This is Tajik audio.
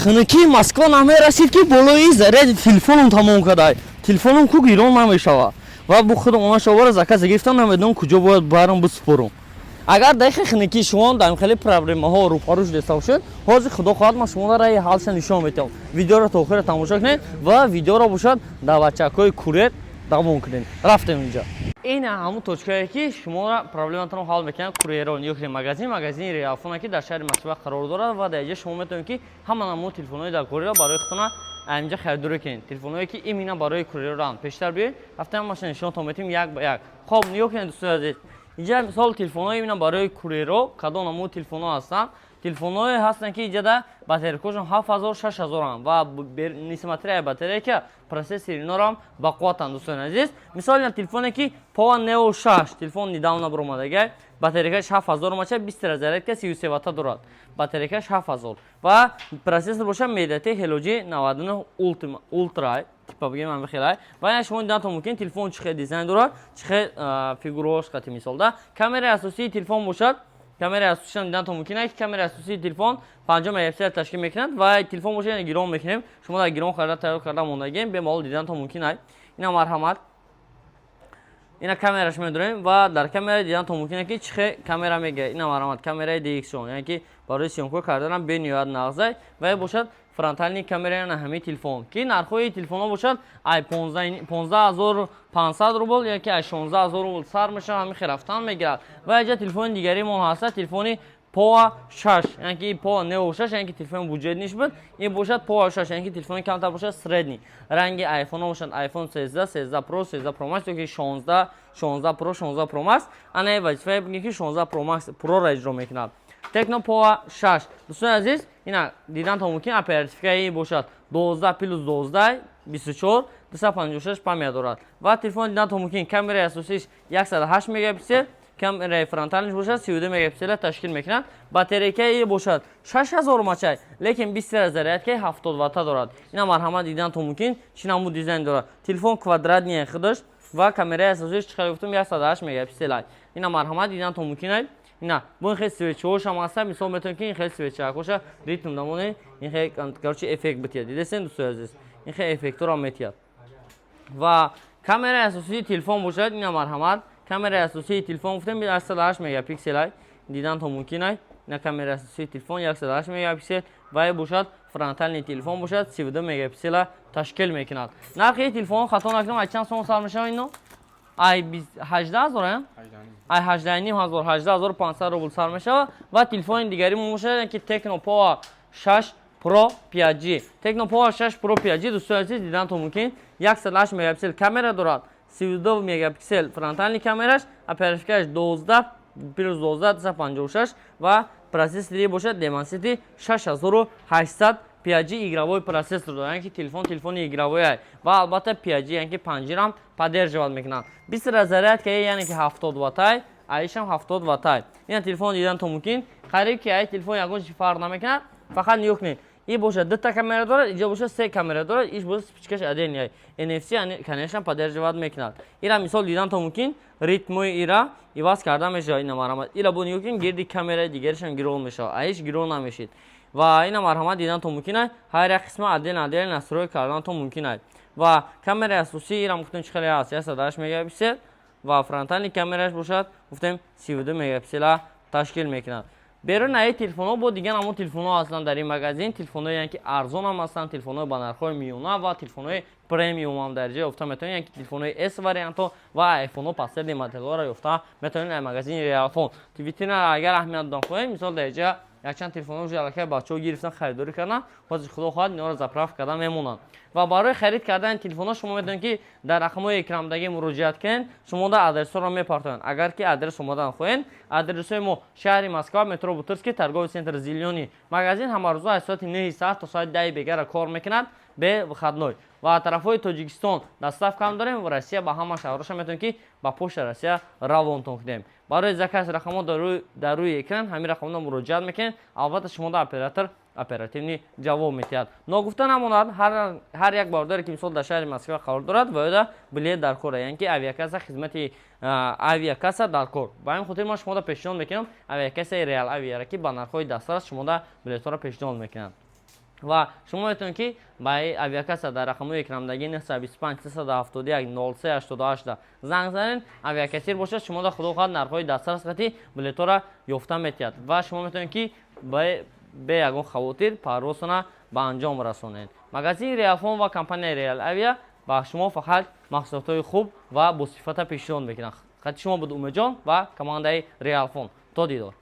Хунукии Москва намерасид, ки болои заряди телефоном тамом кардай. Телефоном ку гирон намешава ва бу худам омашавара заказ гирифтам, намедонам, куҷо бояд барам бисупорам. Агар дар хунукии шумо дар хеле проблемаҳо рӯпарӯ шудеста бошед, ҳозир, худо хоҳад, ман шуморо раи ҳалша нишон медиҳам. Видеоро то охира тамошо кунед ва видеоро бошад, дар бачакҳои курьер давом кунед. Рафтем инҷа. Ин ҳамун точкае, ки шуморо проблематонро ҳал мекунад курьерон. Ё ки магазин, магазини Реалфона, ки дар шаҳри Москва қарор дорад, ва дар инҷа шумо метавонед, ки ҳама намуди телефонҳои дар курьерро барои худтона инҷа харидорӣ кунед. Телефонҳое, ки именно барои курьеранд. Пештар биёед, рафтем, ҳамаша нишонтон метиҳем як ба як. Хоб, нигоҳ кунед, дӯстои азиз, инҷа мисол телефонҳои именно барои курьерро. Кадом намуди телефонҳо ҳастанд? Телефонҳое ҳастанд, ки иҷада батарейкашон 7000, 6000-анд ва несмотря батарейка, процессори инорам бақувватанд, дӯстони азиз. Мисол, ина телефоне, ки Pova Neo 6, телефон недавно баромадагай, батарейкаш 7000 мача, 20 зарядка, 33 ватта дорад, батарейкаш 7000 ва процессор бошад MediaTek Helio G99 Ultima, Ultra типа бигем, ҳами хелай. Ва ина шумо дидан мумкин, телефон чӣ хел дизайн дорад, чӣ хел фигураҳош қати. Мисол да камераи асосии телефон бошад, камераи асосишам дидан мумкин аст, ки камераи асосии телефон 50 мегапиксел ташкил мекунад. Ва телефон бошад, гирон мекунем, шумо дар гирон харида тайёр карда мондагем, бемалол дидан мумкин аст. Ина марҳамат, ина камераш медорем ва дар камера дидан мумкин аст, ки чӣ хел камера мегирад. Ина марҳамат, камераи DxO, яъне ки барои съёмка карданам бениҳоят нағзай. Ва бошад фронтальный камера на ҳамаи телефон, ки нархҳои телефонҳо бошад, ай 15 500 рубл яки ай 16 000 рубл сар мешавад, ҳамин хел рафтан мегирад. Ва инҷа телефони дигаримон ҳаста, телефони Pova 6, яъне ки Pova Neo 6, яъне ки телефони бюджетныйш буд, ин бошад Pova 6, яъне ки телефони камтар бошад, средний. Ранги iPhone бошад, iPhone 13, 13 Pro, 13 Pro Max ёки 16, 16 Pro, 16 Pro Max. Ана вазифае бигем, ки 16 Pro Max Pro-ро иҷро мекунад. Tecno Pova 6, дӯстони азиз, ина дидан то мумкин, оперативкаи бошад 12 плюс 12, 24, 256 память дорад. Ва телефон дидан то мумкин, камераи асосиш 108 мегапиксел, камераи фронтальныйш бошад 32 мегапиксела ташкил мекунад. Батарейкаи бошад 6000 мачай, лекин 20 зарядкаи 70 ватта дорад. Ина марҳамат, дидан то мумкин, чӣ намуд дизайн дорад телефон, квадратный худаш. Ва камераи асосиш, чӣ хел гуфтам, 108 мегапиксел. Ина марҳамат, дидан то мумкин. Ина бо ин хел свечаҳошам ҳаста. Мисол, метавонед, ки ин хел свечаҳоша ритм дамоне, ин хел, короче, эффект битиҳад. Дидесен, дӯстои азиз, ин хел эффектҳоро метиҳад. Ва камераи асосии телефон бошад, ина марҳамат, камераи асосии телефон гуфтем 108 мегапиксел, дидан то мумкин ай. Ина камераи асосии телефон 108 мегапиксел ва бошад фронтальный телефон бошад 32 мегапиксела ташкил мекунад. Нархи телефон, хато накунам, ай чанд сом сар мешавад ино? Ай 18 000, ай 18 500, 18 500 рубл сар мешавад. Ва телефони дигари мо бошад, ки Tecno Pova 6 Pro 5G. Tecno Pova 6 Pro 5G, дӯстони азиз, дидан то мумкин, 108 мегапиксел камера дорад, 32 мегапиксел фронтальный камераш, оперативкаш 12 плюс 12, 256 ва процессори бошад Dimensity 6800 5G, игровой процессор дорад, яъне ки телефон телефони игровой ай ва албатта 5G, яъне ки 5G-рам поддерживать мекунад. 20 зарядка, яъне ки 70 ваттай, аишам 70 ваттай. Ина телефон дидан то мумкин, қариб ки ай телефон ягон чи фарқ намекунад. Фақат нигоҳ кунед, и бошад дута камера дорад, инҷо бошад се камера дорад, иш бошад вспышкаш отдельный, NFC, конечно, поддерживать мекунад. Ира мисол дидан то мумкин, ритмои ира иваз карда мешавад. Ина марҳамат, ира бо нигоҳ кунед, гирди камераи дигаришам гирон мешавад, аиш гирон намешид. Ва ина марҳамат, дидан то мумкин аст, ҳар як қисма отдельно отдельно настрой кардан то мумкин аст. Ва камераи асосии ирам гуфтем, чӣ хеле ҳаст, 108 мегапиксел ва фронтальный камераш бошад, гуфтем, 32 мегапиксела ташкил мекунад. Берун аи телефонҳо бо дигар ҳамон телефонҳо ҳастанд дар ин магазин, телефонҳое, яъне ки арзон ҳам ҳастанд, телефонҳои ба нархҳои миёна ва телефонҳои премиум ҳам дар ҷо ёфта метавонед, яъне ки телефонҳои S вариантҳо ва айфонҳо, последний моделҳоро ёфта метавонед дар магазини Реалфон. Витрина агар аҳамият додан хоҳем, мисол, дар ҷа якчанд телефонҳо уже аллакай бачаҳо гирифтан, харидорӣ кардан, ҳозир, худо хоҳад, инҳоро заправ кардан мемонанд. Ва барои харид кардани телефонҳо шумо метавонед, ки дар рақамҳои экрандагӣ муроҷиат кунед, шумо да адресҳоро мепартоянд. Агар ки адрес омадан хоҳед, адресҳои мо: шаҳри Москва, метро Бутырский, торговый центр «Зелёный». Магазин ҳамарӯза аз соати 9 саат то соати 10 бегара кор мекунад, бе выходной. Ва тарафҳои Тоҷикистон доставка ҳам дорем ва Россия ба ҳама шаҳрҳоша метавонем, ки ба почта Россия равонтон кунем. Барои заказ рақамҳо дар рӯи экран, ҳамин рақамҳо муроҷиат мекунед, албатта, шумо да оператор оперативный ҷавоб медиҳад. Ногуфта намонад, ҳар як бародаре, ки мисол дар шаҳри Москва қарор дорад ва ёда билет дар кора, яъне ки авиакасса, хизмати авиакасса дар кор, ба ҳамин хотир ман шумода пешниҳод мекунам авиакассаи Реал Авиара, ки ба нархҳои дастрас шумода билетҳоро пешниҳод мекунад. Ва шумо метавонед, ки ба авиакасса дар рақамҳои экрандаги 925 371 03 88 занг занед. Авиакассир бошад, шумо да, худо хоҳад, нархҳои дастрас қати билетҳоро ёфта метиҳад ва шумо метавонед, ки бе ягон хавотир парвозтона ба анҷом расонед. Магазини Реалфон ва компанияи Реал Авиа ба шумо фақат маҳсулотҳои хуб ва босифата пешниҳод мекунанд. Хати шумо буд Умедҷон ва командаи Реалфон. То дидор.